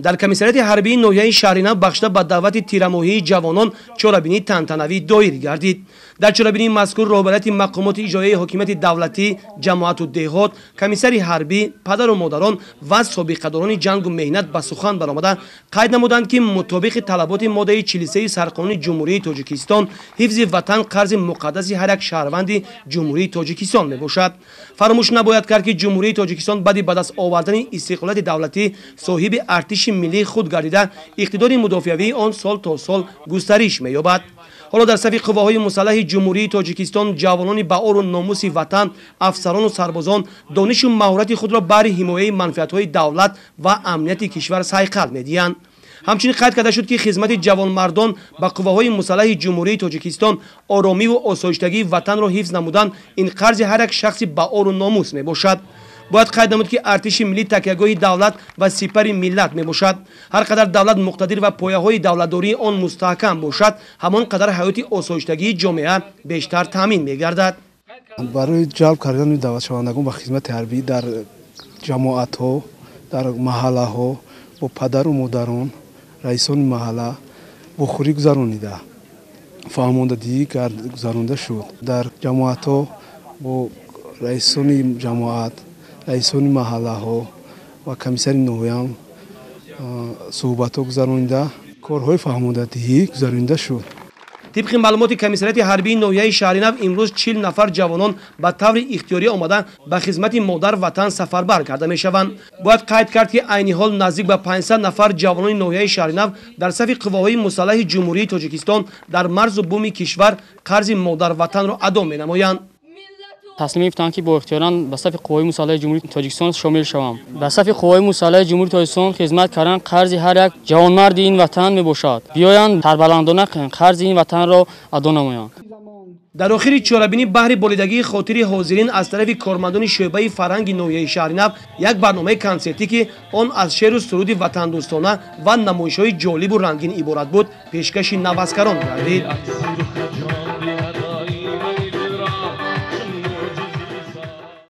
Дар комиссариати ҳарбии ноҳияи Шаҳринав бахшида ба даъвати тирамоҳии ҷавонон чорабинии тантанавӣ доир гардид. Дар чорабинии мазкур роҳбарияти мақомоти иҷроияи ҳокимияти давлатӣ, ҷамоату деҳот, комиссари ҳарбӣ, падару модарон ва собиқадорони ҷангу меҳнат ба сухан баромада қайд намуданд, ки мутобиқи талаботи моддаи 43 Сарқонуни Ҷумҳурии Тоҷикистон ҳифзи ватан қарзи муқаддаси ҳар як шаҳрванди Ҷумҳурии Тоҷикистон мебошад. Фаромӯш набояд кард, ки Ҷумҳурии Тоҷикистон баъди ба даст овардани истиқлолияти давлатӣ соҳиби артиши миллии худ гардида, иқтидори мудофиавии он сол то сол густариш меёбад. Ҳоло дар сафи қувваҳои мусаллаҳи Ҷумҳурии Тоҷикистон ҷавонони баору номуси ватан, афсарону сарбозон донишу маҳорати худро баҳри ҳимояи манфиатҳои давлат ва амнияти кишвар сайқал медиҳанд. Ҳамчунин қайд карда шуд, ки хизмати ҷавонмардон ба қувваҳои мусаллаҳи Ҷумҳурии Тоҷикистон оромиву осоиштагии ватанро ҳифз намудан ин қарзи ҳар як шахси баору номус мебошад. Бояд қайд намуд, ки артиши миллӣ такягоҳи давлат ва сипари миллат мебошад. Ҳар қадар давлат муқтадир ва пояҳои давлатдории он мустаҳкам бошад, ҳамон қадар ҳаёти осоиштагии ҷомеа бештар таъмин мегардад. Барои ҷалб кардани даъватшавандагон ба хизмати ҳарбӣ дар ҷамоатҳо, дар маҳаллаҳо бо падару модарон, раисони маҳалла бохӯрӣ гузаронида, фаҳмондадиҳӣ гузаронда шуд. Дар ҷамоатҳо бо раисони ҷамоат, раисони маҳаллаҳо ва комиссари ноҳияам суҳбатҳо гузаронида, корҳои фаҳмондадиҳӣ гузаронида шуд. Тибқи маълумоти комиссариати ҳарбии ноҳияи Шаҳринав имрӯз 40 нафар ҷавонон ба таври ихтиёрӣ омада ба хизмати модар ватан сафарбар карда мешаванд. Бояд қайд кард, ки айни ҳол наздик ба 500 нафар ҷавонони ноҳияи Шаҳринав дар сафи қувваҳои мусаллаҳи Ҷумҳурии Тоҷикистон дар марзу буми кишвар қарзи модар ватанро адо менамоянд. Таслим гирифтам, ки бо ихтиёран ба сафи қувваҳои мусаллаҳи Ҷумҳурии Тоҷикистон шомил шавам. Ба сафи қувваҳои мусаллаҳи Ҷумҳурии Тоҷикистон хизмат кардан қарзи ҳар як ҷавонмарди ин ватан мебошад. Биёянд сарбаландона қарзи ин ватанро адо намоянд. Дар охири чорабинӣ баҳри болидагии хотири ҳозирин аз тарафи кормандони шӯъбаи фарҳанги ноҳияи Шаҳринав як барномаи консертӣ, ки он аз шеъру суруди ватандӯстона ва намоишҳои ҷолибу рангин иборат буд, пешкаши наваскарон гардид.